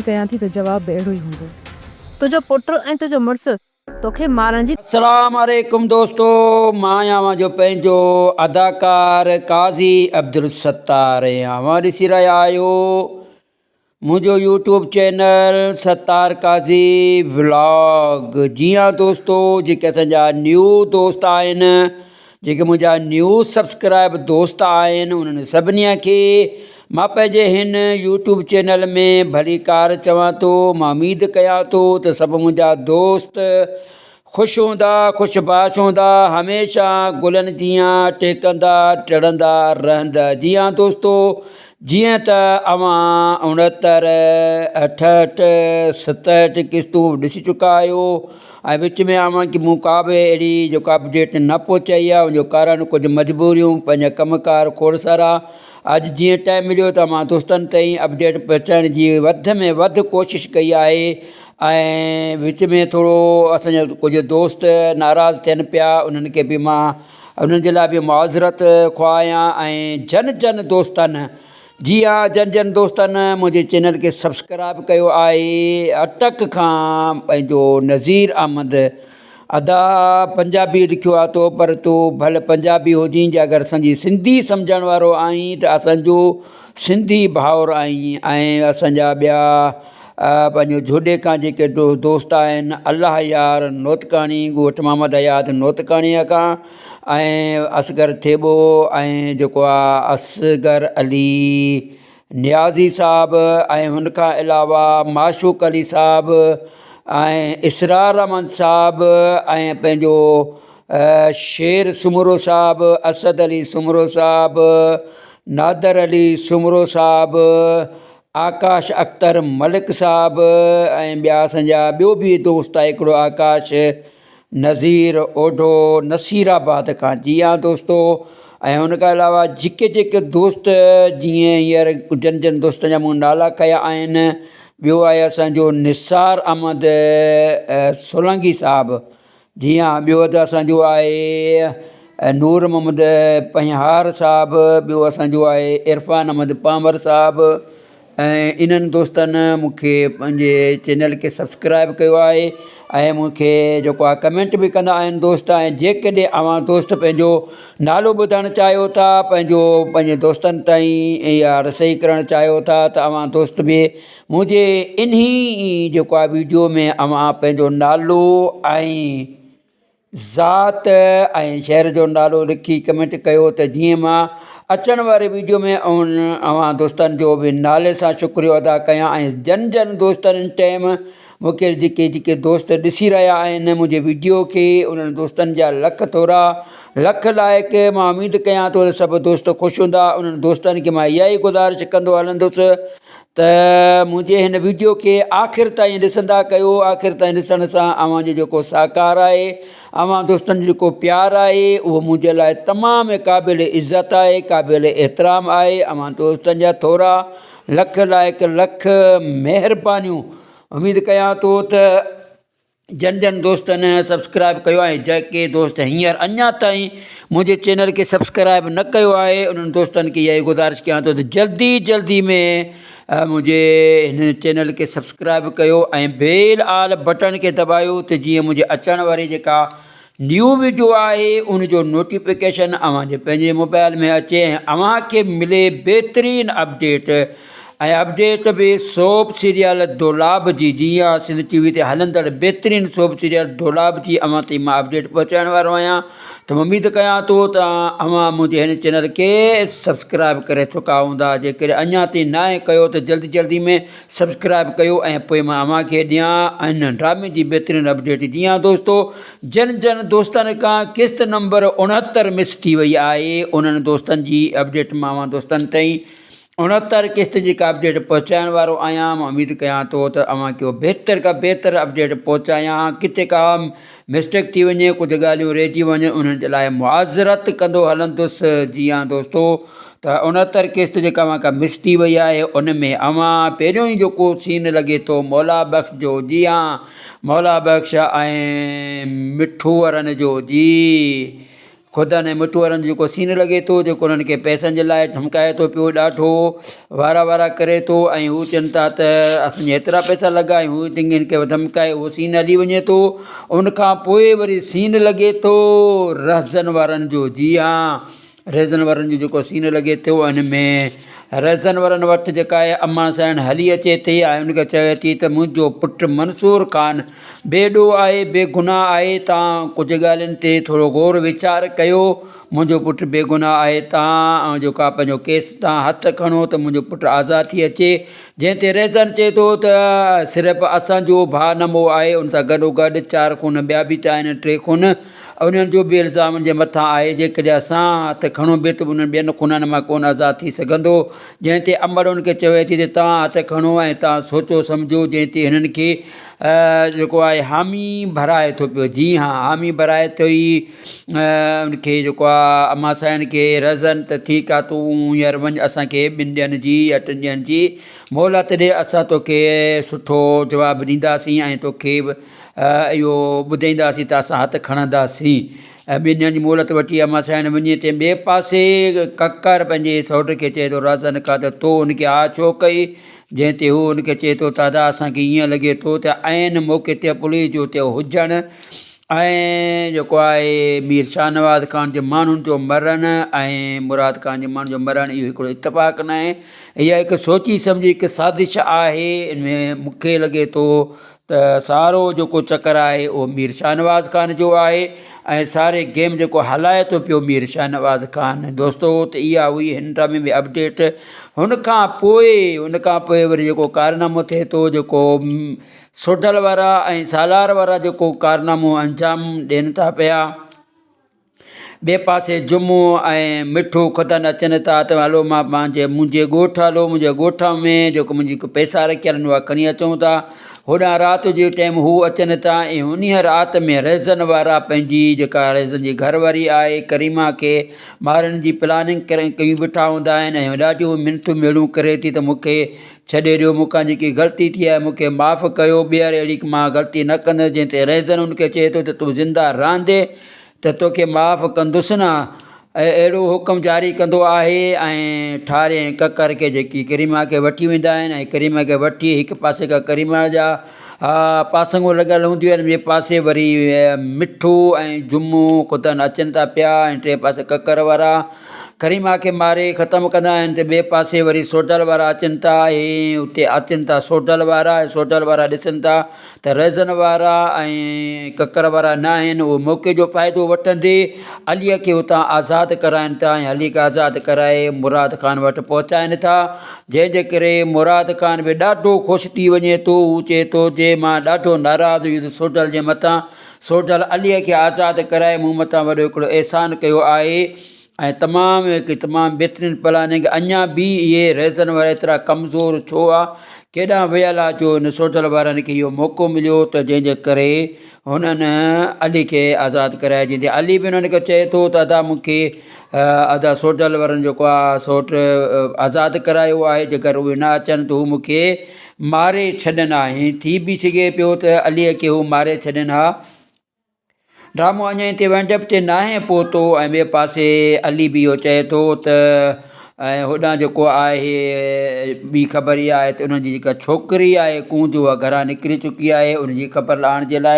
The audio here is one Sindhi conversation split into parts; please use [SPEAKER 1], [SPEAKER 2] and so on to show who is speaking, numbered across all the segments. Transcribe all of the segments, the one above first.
[SPEAKER 1] ڪيان ٿي ته جواب به اهڙو ئي هوندو.
[SPEAKER 2] تنهنجو پٽ ۽ تنهنجو مڙس توکي مارڻ جي.
[SPEAKER 3] السلام عليڪم دوستو مان آهيان اوهان جو پنهنجو اداڪار قاضي عبدالستار ۽ اوهان ڏسي رهيا آهيو منهنجو YouTube channel Sattar Qazi vlog جي ها دوستو جيڪي اسان جا نيو دوست آهن جيڪي منهنجا نيو سبسڪرائب دوست آهن انهن سڀني کي مان پنهنجي هن يوٽيوب چينل ۾ ڀليڪار چوان ٿو مان اميد ڪيان ٿو ته سڀ منهنجا دوست خوش هوندا، خوش باش هوندا، هميشه گلن جيان ٽهڪندا ٽڙندا رهندا. جي ها دوستو جيئن ته اوهان اڻهتر، اٺهٺ، ستهٺ قسطون ڏسي چڪا آهيو ۽ وچ ۾ اوهان کي مون ڪا به اهڙي جيڪا اپڊيٽ نه پهچائي آهي ان جو ڪارڻ ڪجهه مجبوريون پنهنجا ڪم ڪار کوڙ سارا اڄ جيئن ٽائيم مليو ته مان دوستن تائين اپڊيٽ پهچائڻ جي وڌ ۾ وڌ ڪوشش ڪئي آهي ۽ وچ ۾ ٿورو اسان جا ڪجهه دوست ناراض ٿين پيا انهن کي به مان انهن جي لاء به معذرت خواهه آهيان ۽ جن جن دوستن جي ها جن جن دوستن منهنجي چينل کي سبسڪرائب ڪيو آهي اٽڪ کان پنهنجو نذير احمد ادا پنجابي لکيو آ تو پر تو ڀل پنجابي هجين جي اگر اسان جي سنڌي سمجهڻ وارو آهين ته اسان جو سنڌي ڀائر آهين ۽ اسان جا ٻيا پنهنجو جهوڏي کان جيڪي دوست آهن الله يار نوتڪاڻي ڳوٺ محمد حيات نوتڪاڻيء کان ۽ اصغر ٿيٻو ۽ جيڪو آ اصغر علي نيازي صاحب ۽ هن کان علاوه معشوق علي صاحب ۽ اسرار احمد صاحب ۽ پنهنجو شير سومرو صاحب اسد علي سومرو صاحب نادر علي سومرو صاحب آڪاش اختر ملڪ صاحب ۽ ٻيا اسان جا ٻيو به دوست آهي هڪڙو آڪاش نذير اوڍو نصير آباد کان جي ها دوستو ۽ ان کان علاوه جيڪي جيڪي دوست جيئن هينئر جن جن دوستن جا مون نالا ڪيا آهن ٻيو آهي اسانجو نثار احمد سولنگي صاحب جي ها ٻيو ته اسانجو آهي نور محمد پنهيار صاحب ٻيو اسانجو آهي عرفان احمد پانور صاحب ۽ انهن دوستن مون کي پنهنجي چينل کي سبسڪرائب ڪيو آهي ۽ مون کي جيڪو آهي ڪمينٽ به ڪندا آهن دوست ۽ جيڪڏهن اوهان دوست پنهنجو نالو ٻڌائڻ چاهيو ٿا پنهنجو پنهنجي دوستن تائين يا رسائي ڪرڻ چاهيو ٿا ته اوهان دوست به منهنجي انهي جيڪو آهي ويڊيو ۾ اوهان پنهنجو نالو ۽ ذات ۽ شهر جو نالو لکي ڪمينٽ ڪيو ته جيئن مان اچڻ واري ويڊيو ۾ اوهان دوستن جو به نالي سان شڪريو ادا ڪيان ۽ جن جن دوستن ٽائيم مونکي جيڪي جيڪي دوست ڏسي رهيا آهن منهنجي ويڊيو کي انهن دوستن جا لک ٿورا لک لائق مان اميد ڪيان ٿو ته سڀ دوست خوش هوندا انهن دوستن کي مان اها ئي گذارش ڪندو هلندس ته منهنجي هن ويڊيو کي آخر تائين ڏسندا ڪيو آخر تائين ڏسڻ سان اوهان جو جيڪو سهڪار آهي اوهان دوستن جو جيڪو پيار آهي اهو منهنجي لاء تمام قابل عزت آهي قابل احترام آهي اوهان دوستن جا ٿورا لک لائق لک مهربانيون اميد ڪيان ٿو ته جن جن دوستن سبسڪرائب ڪيو آهي جيڪي دوست هينئر اڃا تائين منهنجي چينل کي سبسڪرائب نه ڪيو آهي انهن دوستن کي اها ئي گذارش ڪيان ٿو ته جلدي جلدي ۾ منهنجي هن چينل کي سبسڪرائب ڪيو ۽ بيل آل بٽڻ کي دٻايو ته جيئن منهنجي اچڻ واري جيڪا نيو ويڊيو آهي ان جو نوٽيفڪيشن اوهان جي پنهنجي موبائل ۾ اچي ۽ اوهان کي ملي بهترين اپڊيٽ ۽ اپڊيٽ به سوپ سيريل دولاب جي جي ها سنڌ ٽي وي تي هلندڙ بهترين سوپ سيريل دولاب جي اوهان تائين مان اپڊيٽ پهچائڻ وارو آهيان ته اميد ڪيان ٿو ته اوهان منهنجي هن چينل کي سبسڪرائب ڪري چڪا هوندا جيڪڏهن اڃا تائين ناهي ڪيو ته جلدي جلدي ۾ سبسڪرائب ڪيو ۽ پوء مان اوهان کي ڏيان ان ڊرامي جي بهترين اپڊيٽ جي ها دوستو جن جن دوستن کان قسط نمبر 69 مس ٿي وئي آهي انهن دوستن جي اپڊيٽ مان اوهان دوستن تائين 69 قسط جي ڪا اپڊيٽ پهچائڻ وارو آهيان مان اميد ڪيان ٿو ته اوهان کي بهتر کان بهتر اپڊيٽ پهچايان ڪٿي ڪا مسٽيڪ ٿي وڃي ڪجهه ڳالهيون رهجي وڃن انهن جي لاء معذرت ڪندو هلندس جي ها دوستو ته اڻهتر قسط جيڪا اوهان کان مس ٿي وئي آهي ان ۾ اوهان پهريون ئي جيڪو سين لڳي ٿو مولا بخش جو جي ها مولا بخش ۽ مٺو ورن جو جي. خدن ۽ مٺو وارن جو جيڪو سين لڳي ٿو جيڪو انهن کي پئسن جي لاء ڌمڪائي ٿو پيو ڏاڍو وارا وارا ڪري ٿو ۽ هو چون ٿا ته اسان جا هيترا پئسا لڳا ۽ هو هن کي ڌمڪائي اهو سين هلي وڃي ٿو ان کان پوء وري سين لڳي ٿو رهزن وارن جو جي ها رهزن وارن جو جيڪو سين لڳي ٿو ان ۾ رهزن وارن وٽ جيڪا آهي امان سائڻ هلي اچي ٿي ۽ ان کي چوي ٿي ته منهنجو پٽ منصور خان بي ڏوهه آهي بي گناهه آهي تان ڪجهه ڳالهين تي ٿورو غور ويچار ڪيو منهنجو پٽ بي گناهه آهي تان جيڪو آهي پنهنجو ڪيس تان هٿ کڻو ته منهنجو پٽ آزاد ٿي اچي جنهن تي رهزن چئي ٿو ته صرف اسانجو ڀاء نه مئو آهي ان سان گڏو گڏ چار خون ٻيا به ته آهن ٽي خون انهن جو به الزام ان جي مٿان آهي، جيڪڏهن اسان هٿ کڻون به ته انهن ٻين خونن مان ڪونه آزاد ٿي سگهندو. جنهن تي امڙ ان کي چوي ٿي ته توهان هٿ کڻو ۽ توهان سوچو سمجهو، جنهن تي هنن کي جيڪو آهي حامي ڀرائي ٿو پيو. جي ها حامي ڀرائي ٿو ئي ان کي جيڪو آهي امان سائين کي رهزن ته ٺيڪ آهي تون هينئر وڃ اسان کي ٻن ڏينهن جي يا ٽن ڏينهن جي مهلت ڏي اسان توکي سٺو جواب ڏينداسين ۽ توکي اهو ٻڌائينداسين ته اسان هٿ کڻنداسين ۽ ٻن ڏينهن جي مهلت وٺي امان سائڻ وڃي ٿي ٻئي پاسي ڪڪر پنهنجي سئوٽ کي چئي ٿو رازن کان ته تو ان کي ها ڇو ڪئي جنهن تي هو ان کي چئي ٿو دادا اسان کي ائين لڳي ٿو ته عين موقعي تي پوليس جو اتي هجڻ ۽ جيڪو آهي مير شاهنواز خان جي ماڻهن جو مرڻ ۽ مراد خان جي ماڻهن جو مرڻ اهو هڪڙو اتفاق ناهي اها هڪ سوچي سمجهي هڪ سازش آهي ان ۾ مون کي لڳي ٿو ته سارو جيڪو چڪر آهي اهو مير شاهنواز خان جو آهي ۽ ساري گيم جيڪو هلائي ٿو پيو مير شاهنواز خان دوستو ته اها هئي هن ڊرامي ۾ اپڊيٽ هن کان پوء ان کان پوء وري جيڪو ڪارنامو ٿئي ٿو جيڪو سوڍل وارا ۽ سالار وارا جيڪو ڪارنامو انجام ڏين ٿا پيا ٻئي پاسي جمعو ۽ مٺو خدن اچن ٿا ته هلو مان پنهنجي منهنجي ڳوٺ هلو منهنجي ڳوٺ ۾ جيڪو منهنجي پئسا رکيل آهن اها کڻي اچون ٿا هوڏانهن رات جو ٽائيم هو اچن ٿا ۽ انهيء رات ۾ رهزن وارا پنهنجي جيڪا رهزن جي گهر واري آهي ڪريما کي مارڻ جي پلاننگ ڪري ڪيون بيٺا هوندا آهن ۽ ڏاڍيون منٿون ميڙون ڪري ٿي ته مون کي ڇڏي ڏيو مون کان جيڪي غلطي ٿي آهي مون کي معاف ڪيو ٻيهر اهڙي مان غلطي نه ڪندس جنهن تي رهزن ان کي چئي ٿو ته تون زنده رهندين ته توکي معاف ڪندس نه ۽ اهڙو حڪم جاري ڪندو آهي ۽ ٺاري ۽ ڪڪر کي جيڪي ڪريما کي وٺي ويندا آهن ۽ ڪريما کي وٺي هڪ پاسي کان ڪريما جا پاسنگون لڳل هونديون آهن ٻئي پاسي وري مٺو ۽ جمعو خدن اچن ٿا پيا ۽ ٽئين پاسي ڪڪر وارا ڪريما کي ماري ختم ڪندا آهن ته ٻئي پاسي وري سوڍل وارا اچن ٿا ۽ اتي اچن ٿا سوڍل وارا ۽ سوڍل وارا ڏسن ٿا ته رهزن وارا ۽ ڪڪر وارا نه آهن اهي موقعي جو فائدو وٺندي عليء کي اتان آزاد ڪرائن ٿا ۽ علي کي آزاد ڪرائي مراد خان وٽ پهچائن ٿا جنهن جي ڪري مراد خان به ڏاڍو خوش ٿي وڃي ٿو هو چئي ٿو جي مان ڏاڍو ناراض هيس سوڍل جي مٿان سوڍل عليء کي آزاد ڪرائي مون مٿان وڏو هڪڙو احسان ڪيو آهي ۽ تمام هڪ تمام بهترين پلاننگ اڃا به اهي رهزن وارا ايترا ڪمزور ڇو آ ڪيڏانهن ويل آ جو هن سوڍل وارن کي اهو موقعو مليو ته جنهن جي ڪري هنن علي کي آزاد ڪرايو جنهن تي علي به انهن کي چئي ٿو ته ادا مون کي ادا سوڍل وارن جيڪو آ سوٽ آزاد ڪرايو آهي جيڪر اهي نه اچن ته هو مون کي ماري ڇڏن ها ۽ ٿي به سگهي پيو ته علي کي هو ماري ڇڏن ها ڊرامو اڃا هتي ونڊ اپ تي ناهي پهتو ۽ ٻئي پاسي علي به اهو چئي ٿو ته ۽ هوڏانهن جيڪو آهي ٻي خبر اها آهي ته انهن جي جيڪا ڇوڪري آهي ڪونج اها گهران نڪري چڪي آهي ان جي خبر لاهڻ جي لاء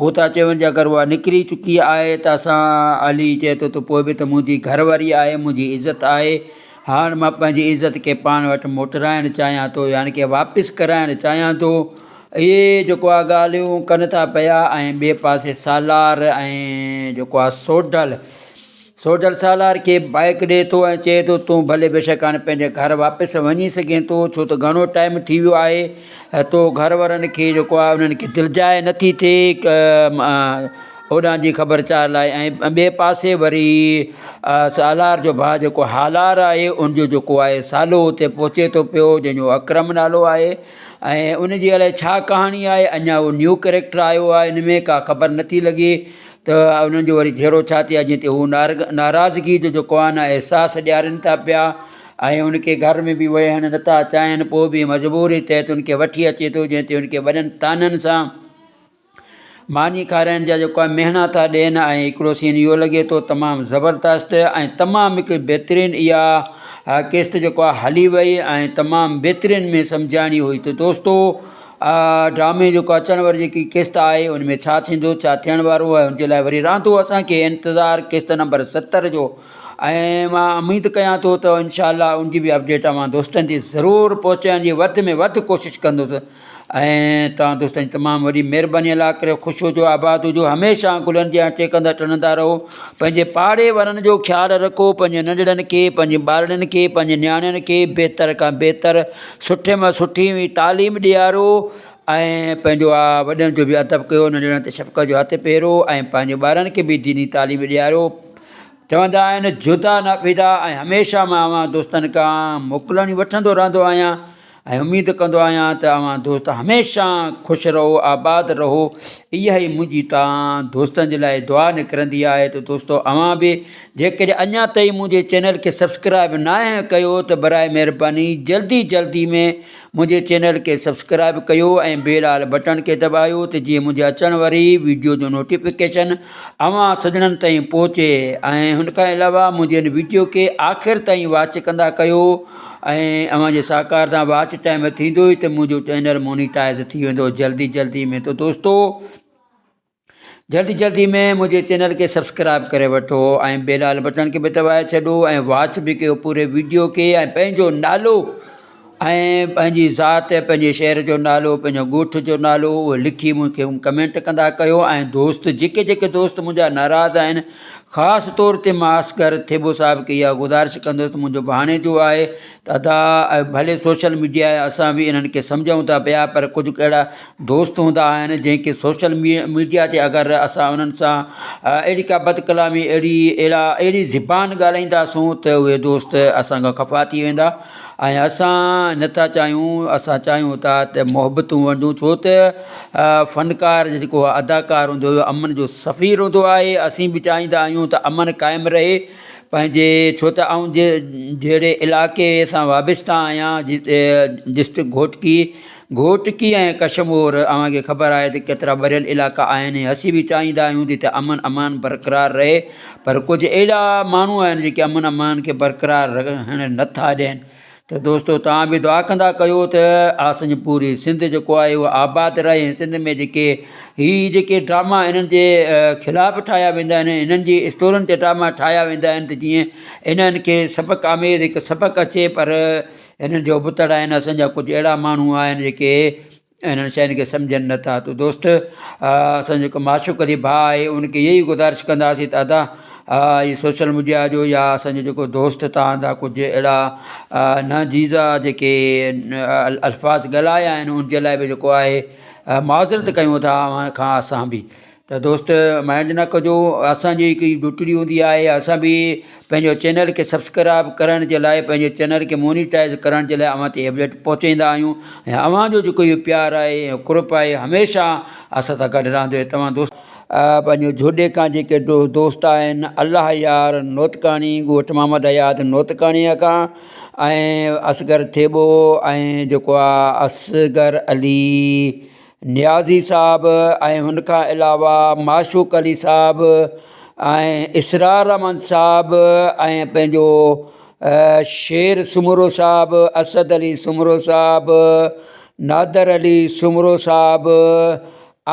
[SPEAKER 3] هو ٿا چون جي اگر اها نڪري چڪي آهي ته اسان علي چئي ٿو ته پوء به ته منهنجي گهر واري آهي منهنجي عزت آهي هاڻ مان پنهنجي عزت کي پاڻ وٽ موٽرائڻ چاهيان ٿو يعني ڪه واپس ڪرائڻ چاهيان ٿو اهي جيڪو آهي ڳالهيون ڪن ٿا پيا ۽ ٻئي پاسي سالار ۽ جيڪو آهي سوڍل سوڍل سالار کي بائيڪ ڏئي ٿو ۽ چئي ٿو تون ڀلي بيشڪ هاڻي پنهنجي گهر واپس وڃي سگهين ٿو ڇو ته گهڻو ٽائيم ٿي ويو آهي تو گهر وارن کي جيڪو آهي انهن کي دلجاء نٿي ٿئي هوڏانهن جي خبر چار لاء ۽ ٻئي پاسي وري سالار جو ڀاء جيڪو هالار آهي ان جو جيڪو آهي سالو اتي پهچي ٿو پيو جنهن جو اڪرم نالو آهي ۽ ان جي الائي ڇا ڪهاڻي آهي اڃا اهو نيو ڪريڪٽر آيو آهي ان ۾ ڪا خبر نٿي لڳي ته انهن جو وري جهيڙو ڇا ٿي آهي جنهن تي هو ناراضگي جو جيڪو آهي نه احساس ڏيارين ٿا پيا ۽ ان کي گهر ۾ به ويهڻ نٿا چاهين پوء به مجبوري تحت ان کي وٺي اچي ٿو جنهن تي ان کي وڏن طعنن سان ماني کارائڻ جا جيڪو آهي مهڻا ٿا ڏين ۽ هڪڙو سين اهو لڳي ٿو تمام زبردست ۽ تمام هڪڙي بهترين اها قسط جيڪو آهي هلي وئي ۽ تمام بهترين ۾ سمجهاڻي هئي ته دوستو ڊرامي جيڪو اچڻ واري جيڪي قسط آهي ان ۾ ڇا ٿيندو ڇا ٿيڻ وارو آهي ان جي لاء وري رهندو اسانکي انتظار قسط نمبر 70 جو ۽ مان اميد ڪيان ٿو ته انشاء الله ان جي به اپڊيٽ اوهان دوستن جي ضرور پهچائڻ جي وڌ ۾ وڌ ڪوشش ڪندس ۽ توهان دوستن جي تمام وڏي مهرباني الله ڪري خوش هجو آباد هجو هميشه گلن جي آٽي ڪندا ٽنندا رهو پنهنجي پاڙي وارن جو خيال رکو پنهنجي ننڍڙن کي پنهنجي ٻارڙن کي پنهنجي نياڻين کي بهتر کان بهتر سٺي مان سٺي تعليم ڏيارو ۽ پنهنجو آ وڏن جو به ادب ڪيو ننڍڙن تي شفقت جو هٿ ڦيرو ۽ پنهنجي ٻارن کي به ديني تعليم ڏيارو چوندا آهن جدا نه فدا ۽ هميشه مان اوهان دوستن کان موڪلاڻي وٺندو رهندو آهيان ۽ اميد ڪندو آهيان ته اوهان دوست هميشه خوش رهو آباد رهو اها ئي منهنجي توهان دوستن جي لاء دعا نڪرندي آهي ته دوستو اوهان به جيڪڏهن اڃا تائين منهنجي چينل کي سبسڪرائب ناهي ڪيو ته برائي مهرباني جلدي جلدي ۾ منهنجي چينل کي سبسڪرائب ڪيو ۽ بيل آل بٽڻ کي دٻايو ته جيئن منهنجي اچڻ واري ويڊيو جو نوٽيفڪيشن اوهان سڄڻن تائين پهچي ۽ ان کان علاوه منهنجي ان ويڊيو کي آخر تائين واچ ڪندا ڪيو ۽ اوهان جي سهڪار سان واچ ٽائيم ٿيندو ئي ته منهنجو چينل مونيٽائز ٿي ويندو جلدي جلدي ۾ ته دوستو جلدي جلدي ۾ منهنجي چينل کي سبسڪرائب ڪري وٺو ۽ بيل آل بٽڻ کي به دٻائي ڇڏو ۽ واچ به ڪيو پوري ويڊيو کي ۽ پنهنجو نالو ۽ پنهنجي ذات پنهنجي شهر جو نالو پنهنجو ڳوٺ جو نالو اهو لکي مونکي ڪمينٽ ڪندا ڪيو ۽ دوست جيڪي جيڪي دوست منهنجا ناراض آهن خاص طور تي مان اصغر ٿيٻو صاحب کي اها گذارش ڪندس منهنجو ڀاڻيجو آهي ته ادا ڀلي سوشل ميڊيا آهي اسان به انهن کي سمجهون ٿا پيا پر ڪجهه اهڙا دوست هوندا آهن جنهن کي سوشل ميڊيا تي اگر اسان انهن سان اهڙي ڪا بد ڪلامي اهڙي اهڙا اهڙي زبان ڳالهائينداسون ته اهي دوست اسان کان خفا ٿي ويندا ۽ اسان نٿا چاهيون اسان چاهيون ٿا ته محبتون ونڊون ڇو ته فنڪار جيڪو اداڪار هوندو اهو امن جو سفير هوندو آهي اسين به چاهيندا آهيون ته امن قائم رهي پنهنجي ڇو ته آئون جهڙي علائقي سان وابسته آهيان جتي ڊسٽرڪٽ گهوٽڪي گهوٽڪي ۽ ڪشمور اوهان کي خبر آهي ته ڪيترا ٻريل علائقا آهن ۽ اسين به چاهيندا آهيون ته هتي امن امان برقرار رهي پر ڪجهه اهڙا ماڻهو آهن جيڪي امن امان کي برقرار رهڻ نٿا ڏين ته دوستو توهان به دعا ڪندا ڪيو ته اسان جي پوري سنڌ جيڪو آهي اهو آباد رهي ۽ سنڌ ۾ جيڪي هي جيڪي ڊراما انهن جي خلاف ٺاهيا ويندا آهن انهن جي اسٽورين تي ڊراما ٺاهيا ويندا آهن ته جيئن انهن کي سبق آميز هڪ سبق اچي پر انهن جو ابتڙ آهن اسان جا ڪجهه اهڙا ماڻهو آهن جيڪي انهن شين کي سمجهن نٿا ته دوست اسان جو جيڪو معشوق علي ڀاء آهي ان کي اهي ئي گذارش ڪنداسين ته ادا هي سوشل ميڊيا جو يا اسانجو جيڪو دوست تان جا ڪجهه اهڙا نه جيزا جيڪي الفاظ ڳالهايا آهن ان جي لاء به جيڪو آهي معذرت ڪيون ٿا اوهان کان اسان به ته دوست مائنڊ نه ڪجو اسان جي هڪ ڊيوٽي هوندي آهي اسان به پنهنجو چينل کي سبسڪرائب ڪرڻ جي لاء پنهنجي چينل کي مونيٽائز ڪرڻ جي لاء اوهان تي اپڊيٽ پهچائيندا آهيون ۽ اوهان جو جيڪو اهو پيار آهي ۽ قرب آهي هميشه اسان سان گڏ رهندو آهي توهان دوست پنهنجو جهوڏي کان جيڪي دوست آهن الله يار نوتڪاڻي ڳوٺ محمد حيات نوتڪاڻي کان ۽ اصغر ٿيٻو ۽ جيڪو آهي اصغر علي نيازي صاحب ۽ هن کان علاوه معشوق علي صاحب ۽ اسرار احمد صاحب ۽ پنهنجو شير سومرو صاحب اسد علي سومرو صاحب نادر علي سومرو صاحب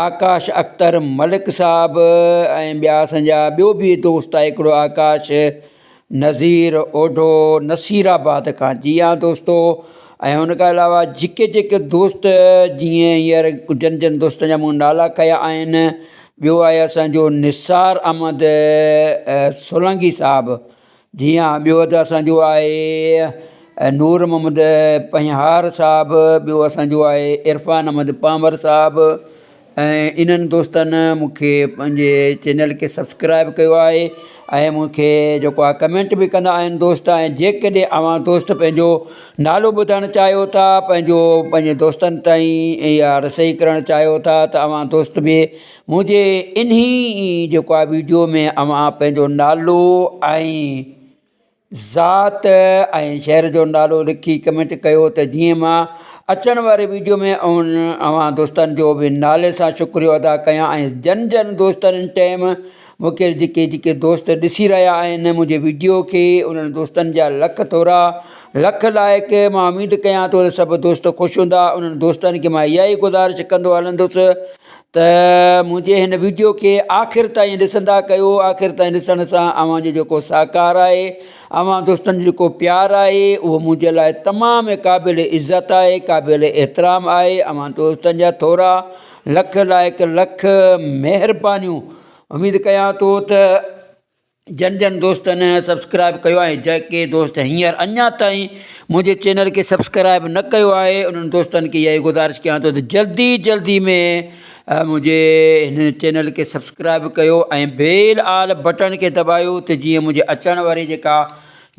[SPEAKER 3] آڪاش اختر ملڪ صاحب ۽ ٻيا اسانجا ٻيو به دوست آهي هڪڙو آڪاش نذير اوڍو نصير آباد کان جي ها دوستو ۽ ان کان علاوه جيڪي جيڪي دوست جيئن هينئر جن جن دوستن جا مون نالا ڪيا آهن ٻيو آهي اسانجو نثار احمد سولنگي صاحب جي ها ٻيو ته اسانجو آهي نور محمد پنهيار صاحب ٻيو اسانجو آهي عرفان احمد پانور صاحب ۽ انهن دوستن مون کي پنهنجي چينل کي سبسڪرائب ڪيو آهي ۽ مون کي جيڪو آهي ڪمينٽ به ڪندا آهن دوست ۽ جيڪڏهن اوهان دوست پنهنجو نالو ٻڌائڻ چاهيو ٿا پنهنجو پنهنجي دوستن تائين يا رسائي ڪرڻ چاهيو ٿا ته اوهان دوست به منهنجي انهي جيڪو آهي ويڊيو ۾ اوهان پنهنجو نالو ۽ ذات ۽ شهر جو نالو لکي ڪمينٽ ڪيو ته جيئن مان اچڻ واري ويڊيو ۾ اوهان دوستن جو به نالي سان شڪريو ادا ڪيان ۽ جن جن دوستن ان ٽائيم مونکي جيڪي جيڪي دوست ڏسي رهيا آهن منهنجي ويڊيو کي انهن دوستن جا لک ٿورا لک لائق مان اميد ڪيان ٿو ته سڀ دوست خوش هوندا انهن دوستن کي مان اها ئي گذارش ڪندو هلندس ته منهنجي هن ويڊيو کي آخر تائين ڏسندا ڪيو آخر تائين ڏسڻ سان اوهان جو جيڪو سهڪار آهي اوهان دوستن جو جيڪو پيار آهي اهو منهنجي لاء تمام قابل عزت آهي قابل احترام آهي اوهان دوستن جا ٿورا لک لائق لک مهربانيون اميد ڪيان ٿو ته جن جن دوستن سبسڪرائب ڪيو آهي جيڪي دوست هينئر اڃا تائين منهنجي چينل کي سبسڪرائب نه ڪيو آهي انهن دوستن کي اها ئي گذارش ڪيان ٿو ته جلدي جلدي ۾ منهنجي هن چينل کي سبسڪرائب ڪيو ۽ بيل آل بٽڻ کي دٻايو ته جيئن منهنجي اچڻ واري جيڪا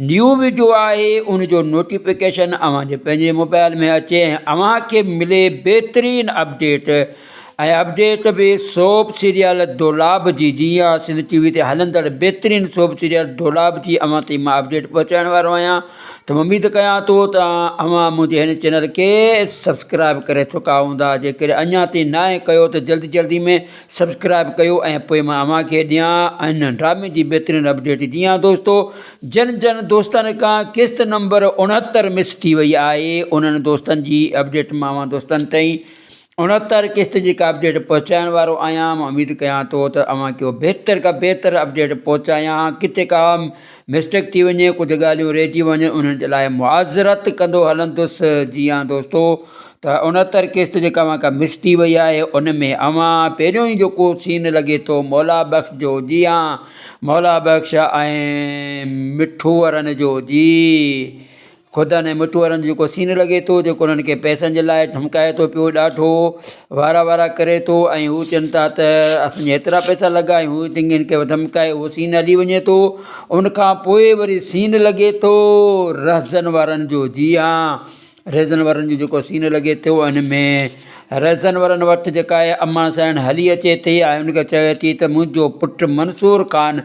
[SPEAKER 3] نيو ويڊيو آهي ان جو نوٽيفڪيشن اوهان جي پنهنجي موبائل ۾ اچي ۽ اوهان کي ملي بهترين اپڊيٽ ۽ اپڊيٽ به سوپ سيريل دولاب جي جي ها سنڌ ٽي وي تي هلندڙ بهترين سوپ سيريل دولاب جي اوهان تائين مان اپڊيٽ پهچائڻ وارو آهيان ته اميد ڪيان ٿو ته اوهان منهنجي هن چينل کي سبسڪرائب ڪري چڪا هوندا جيڪڏهن اڃا تائين ناهي ڪيو ته جلدي جلدي ۾ سبسڪرائب ڪيو ۽ پوء مان اوهان کي ڏيان هن ڊرامي جي بهترين اپڊيٽ جي ها دوستو جن جن دوستن کان قسط نمبر 69 مس ٿي وئي آهي انهن دوستن جي اپڊيٽ مان اوهان دوستن تائين 69 قسط جي ڪا اپڊيٽ پهچائڻ وارو آهيان مان اميد ڪيان ٿو ته اوهان کي بهتر کان بهتر اپڊيٽ پهچايان ڪٿي ڪا مسٽيڪ ٿي وڃي ڪجهه ڳالهيون رهجي وڃن انهن جي لاء معذرت ڪندو هلندس جي ها دوستو ته 69 قسط جيڪا اوهان کان مس ٿي وئي آهي ان ۾ اوهان پهريون ئي جيڪو سين لڳي ٿو مولا بخش جو جي ها مولا بخش ۽ مٺو ورن جو جي خدن ۽ مٽ وارن جو جيڪو سين لڳي ٿو جيڪو انهن کي پئسن جي لاء ڌمڪائي ٿو پيو ڏاڍو وارا وارا ڪري ٿو ۽ هو چون ٿا ته اسان جا هيترا پئسا لڳا ۽ هو هن کي ڌمڪائي اهو سين هلي وڃي ٿو ان کان پوء وري سين لڳي ٿو رهزن وارن جو جي ها رهزن وارن جو جيڪو سين لڳي ٿو ان ۾ رهزن وارن وٽ جيڪا آهي امان سائڻ هلي اچي ٿي ۽ ان کي چوي ٿي ته منهنجو پٽ منصور خان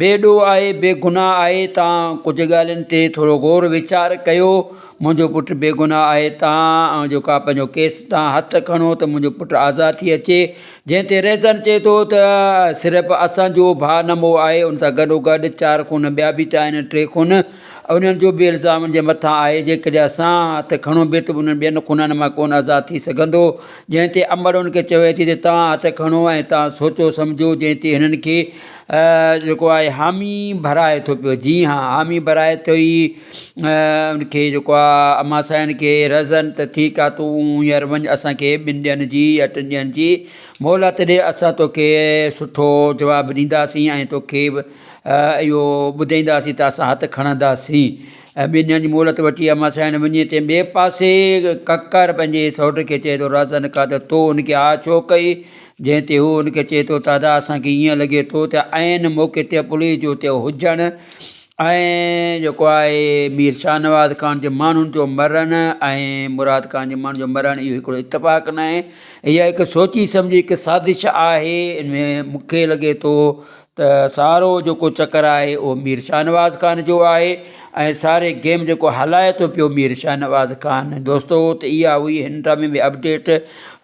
[SPEAKER 3] بي ڏوهه آهي، بي گناهه آهي، توهان ڪجهه ڳالهين تي ٿورو غور ويچار ڪيو، منهنجو پٽ بي گناهه آهي، توهان جيڪو آهي پنهنجو ڪيس تان هٿ کڻو ته منهنجو پٽ آزاد ٿي اچي، جنهن تي رهزن چئي ٿو ته صرف اسان جو ڀاء نه مئو آهي، ان سان گڏوگڏ چار خون ٻيا به ٿيا آهن، ٽي خون انهن جو به الزام ان جي مٿان آهي، جيڪڏهن اسان هٿ کڻون به ته انهن ٻين خونن مان ڪونه آزاد ٿي سگهندو، جنهن تي امڙ ان کي چوي ٿي ته توهان هٿ کڻو ۽ توهان سوچو سمجهو، جنهن تي هنن کي جيڪو آهي حامي ڀرائي ٿو پيو جي ها حامي ڀرائي ٿو ئي ان کي جيڪو آهي امان سائين کي رزن ته ٺيڪ آهي تون هينئر وڃ اسانکي ٻن ڏينهن جي يا ٽن ڏينهن جي مهلت ڏي اسان توکي سٺو جواب ڏينداسين ۽ توکي اهو ٻڌائينداسين ته اسان هٿ کڻنداسين ۽ ٻن ڏينهن جي مهلت وٺي امان سائين وڃي ٿي ٻئي پاسي ڪڪر پنهنجي سئوٽ کي چئي ٿو رزن کا ته تو ان کي ها ڇو ڪئي جنهن تي هو ان کي چئي ٿو ته ادا اسان کي ائين لڳي ٿو ته عين موقعي تي پوليس جو اتي هجڻ ۽ جيڪو آهي مير شاهنواز خان جي ماڻهن جو مرڻ ۽ مراد خان جي ماڻهن جو مرڻ اهو هڪڙو اتفاق نه آهي اها هڪ سوچي سمجهي هڪ سازش آهي ان ۾ مون کي لڳي ٿو ته سارو جيڪو چڪر آهي اهو مير شاهنواز خان جو آهي ۽ ساري گيم جيڪو هلائي ٿو پيو مير شاهنواز خان دوستو ته اها هئي هن ڊرامي ۾ اپڊيٽ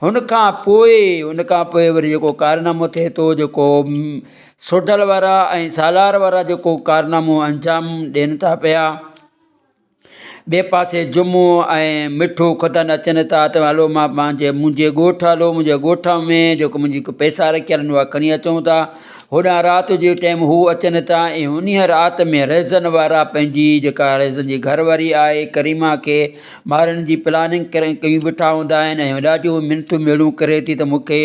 [SPEAKER 3] هن کان پوء ان کان پوء وري جيڪو ڪارنامو ٿئي ٿو جيڪو سوڍل وارا ۽ سالار وارا جيڪو ڪارنامو انجام ڏين ٿا پيا ٻئي پاسي جمعو ۽ مٺو خدن اچن ٿا ته هلو مان پنهنجي منهنجي ڳوٺ هلو منهنجي ڳوٺ ۾ جيڪو منهنجي هڪ پئسا رکيل آهن اها کڻي اچون ٿا هوڏانهن رات جي ٽائيم هو اچن ٿا ۽ انهيء رات ۾ رهزن وارا پنهنجي جيڪا رهزن جي گهر واري آهي ڪريما کي مارڻ جي پلاننگ ڪري ڪيون ويٺا هوندا آهن ۽ ڏاڍيون منٿون ميڙون ڪري ٿي ته مون کي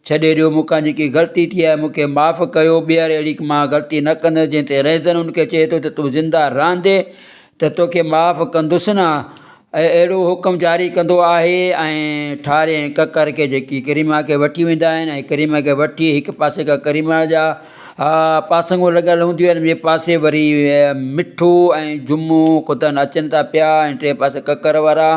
[SPEAKER 3] ڇڏي ڏيو مون کان جيڪي غلطي ٿي آهي مون کي معاف ڪيو ٻيهر اهڙي مان غلطي نه ڪندس جنهن تي رهزن ان کي چئي ٿو ته تون زنده رهندين ته توکي معاف ڪندس نه ۽ اهڙو حڪم جاري ڪندو آهي ۽ ٺاري ۽ ڪڪر کي جيڪي ڪريما کي وٺي ويندا آهن ۽ ڪريما کي وٺي هڪ پاسي کان ڪريما جا پاسنگون لڳل هونديون آهن ٻئي پاسي وري مٺو ۽ جمعو خدن اچن ٿا پيا ۽ ٽئين پاسي ڪڪر وارا.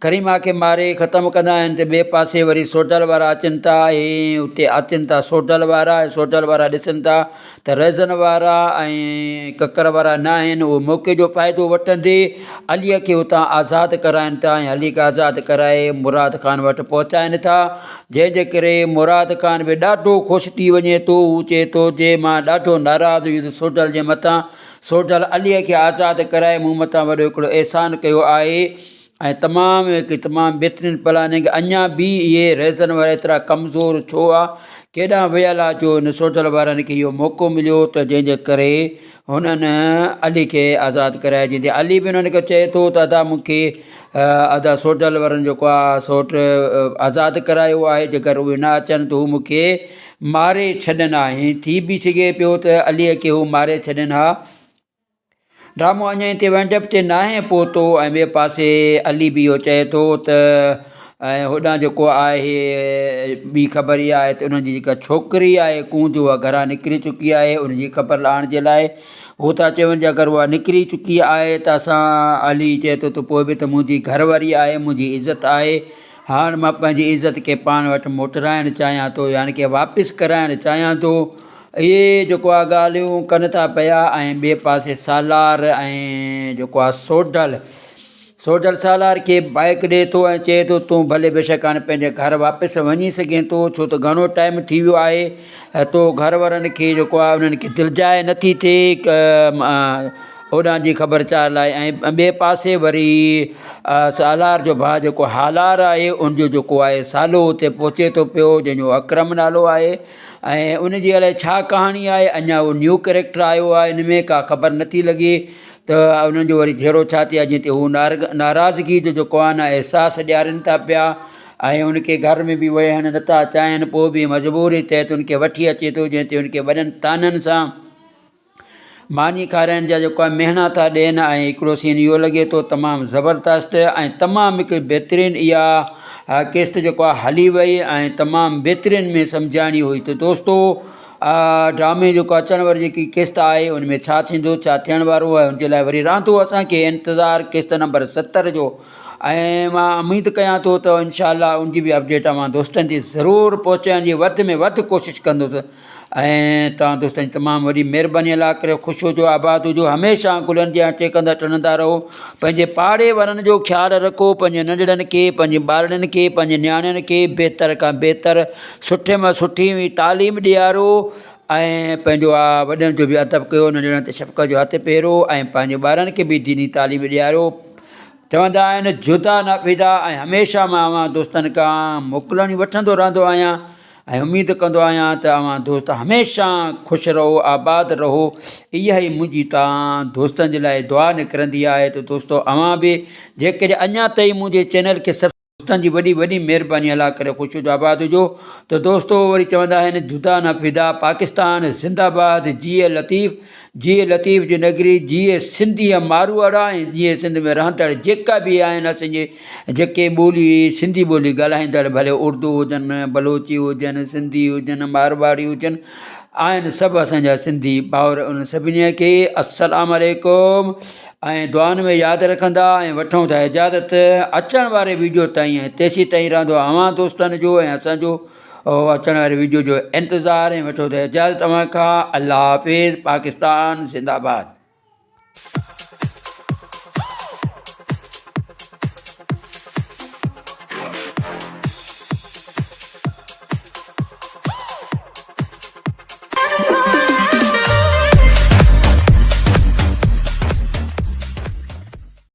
[SPEAKER 3] ڪريما کي ماري ختم ڪندا آهن ته ٻئي پاسي وري سوڍل وارا اچن ٿا ۽ اتي اچن ٿا سوڍل وارا ۽ سوڍل وارا ڏسن ٿا ته رهزن وارا ۽ ڪڪر وارا نه آهن اهي موقعي جو فائدو وٺندي عليء کي اتان آزاد ڪرائن ٿا ۽ علي کي آزاد ڪرائي مراد خان وٽ پهچائن ٿا جنهن جي ڪري مراد خان به ڏاڍو خوش ٿي وڃي ٿو هو چئي ٿو جي مان ڏاڍو ناراض هيس سوڍل جي مٿان سوڍل عليء کي آزاد ڪرائي مون مٿان وڏو هڪڙو احسان ڪيو آهي ۽ تمام هڪ تمام بهترين پلاننگ اڃا به اهي رهزن وارا ايترا ڪمزور ڇو آ ڪيڏانهن ويل آ جو هن سوڍل وارن کي اهو موقعو مليو ته جنهن جي ڪري هنن علي کي آزاد ڪرايو جنهن تي علي به انهن کي چئي ٿو ته ادا مون کي ادا سوڍل وارن جيڪو آ سوٽ آزاد ڪرايو آهي جيڪر اهي نه اچن ته هو مون کي ماري ڇڏن ها ۽ ٿي به سگهي پيو ته عليء کي هو ماري ڇڏين ها. ڊرامو اڃا هتي ونڊ اپ تي ناهي پهتو ۽ ٻئي پاسي علي به اهو چئي ٿو ته ۽ هوڏانهن جيڪو آهي ٻي خبر اها آهي ته انهن جي جيڪا ڇوڪري آهي ڪونج اها گهران نڪري چڪي آهي ان جي خبر لاهڻ جي لاء هو ٿا چون جي اگر اها نڪري چڪي آهي ته اسان علي چئي ٿو ته پوء به ته منهنجي گهر واري آهي منهنجي عزت آهي هاڻ مان پنهنجي عزت کي پاڻ وٽ موٽرائڻ چاهيان ٿو يعني ڪه واپس ڪرائڻ چاهيان ٿو. اهي جيڪو آهي ڳالهيون ڪن ٿا پيا ۽ ٻئي پاسي سالار ۽ جيڪو آهي سوڍل سوڍل سالار کي بائيڪ ڏئي ٿو ۽ چئي ٿو تون ڀلي بيشڪ هاڻي پنهنجي گهر واپس وڃي سگهين ٿو ڇو ته گهڻو ٽائيم ٿي ويو آهي تو گهر وارن کي جيڪو آهي انهن کي دلجاء نٿي ٿئي هوڏانهن جي خبر چار لاء ۽ ٻئي پاسي وري سالار جو ڀاء جيڪو هالار آهي ان جو جيڪو آهي سالو اتي پهچي ٿو پيو جنهن جو اڪرم نالو آهي ۽ ان جي الائي ڇا ڪهاڻي آهي اڃا اهو نيو ڪريڪٽر آيو آهي ان ۾ ڪا خبر نٿي لڳي ته انهن جو وري جهيڙو ڇا ٿي آهي جنهن تي هو ناراضگي جو جيڪو آهي نه احساس ڏيارين ٿا پيا ۽ ان کي گهر ۾ به ويهڻ نٿا چاهين پوء به مجبوري تحت ان کي وٺي اچي ٿو جنهن تي ان کي وڏن طعنن سان ماني کارائڻ جا جيڪو آهي مهڻا ٿا ڏين ۽ هڪڙو سين اهو لڳي ٿو تمام زبردست ۽ تمام هڪڙي بهترين اها قسط جيڪو آهي هلي وئي ۽ تمام بهترين ۾ سمجهاڻي هئي ته دوستو ڊرامي جيڪو اچڻ واري جيڪي قسط آهي ان ۾ ڇا ٿيندو ڇا ٿيڻ وارو آهي ان جي لاء وري رهندو اسانکي انتظار قسط نمبر 70 جو ۽ مان اميد ڪيان ٿو ته انشاء الله ان جي به اپڊيٽ اوهان دوستن جي ضرور پهچائڻ جي وڌ ۾ وڌ ڪوشش ڪندس ۽ توهان دوستن جي تمام وڏي مهرباني الله ڪري خوش هجو آباد هجو هميشه گلن جي آٽي ڪندا ٽنندا رهو پنهنجي پاڙي وارن جو خيال رکو پنهنجي ننڍڙن کي پنهنجي ٻارڙن کي پنهنجي نياڻين کي بهتر کان بهتر سٺي مان سٺي تعليم ڏيارو ۽ پنهنجو آ وڏن جو به ادب ڪيو ننڍڙن تي شفقت جو هٿ ڦيرو ۽ پنهنجي ٻارن کي به ديني تعليم ڏيارو چوندا آهن جدا نه فدا ۽ هميشه مان اوهان دوستن کان موڪلاڻي وٺندو رهندو آهيان ۽ اميد ڪندو آهيان ته اوهان دوست هميشه خوش رهو آباد رهو اها ئي منهنجي توهان دوستن جي لاء دعا نڪرندي آهي ته دوستو اوهان به جيڪڏهن اڃا تائين منهنجي چينل کي دوستن جي وڏي وڏي مهرباني الله ڪري خوش هجو آباد هجو ته دوستو وري چوندا آهن جدا نه فدا پاڪستان زنده باد جيئي لطيف جيئي لطيف جي نگري جيئي سنڌي ماروئڙا ۽ جيئي سنڌ ۾ رهندڙ جيڪا به آهن اسان جي جيڪي ٻولي سنڌي ٻولي ڳالهائيندڙ ڀلي اردو هجن بلوچي هجن سنڌي هجن مارواڙي هجن آهن سڀ اسان جا سنڌي ڀائر انهن سڀني کي السلام عليڪم ۽ دعائن ۾ ياد رکندا ۽ وٺون ٿا اجازت اچڻ واري ويڊيو تائين ۽ تيسين تائين رهندو اوهان دوستن جو ۽ اسان جو اچڻ واري ويڊيو جو انتظار ۽ وٺو ٿا اجازت اوهان کان الله حافظ پاڪستان زنده آباد.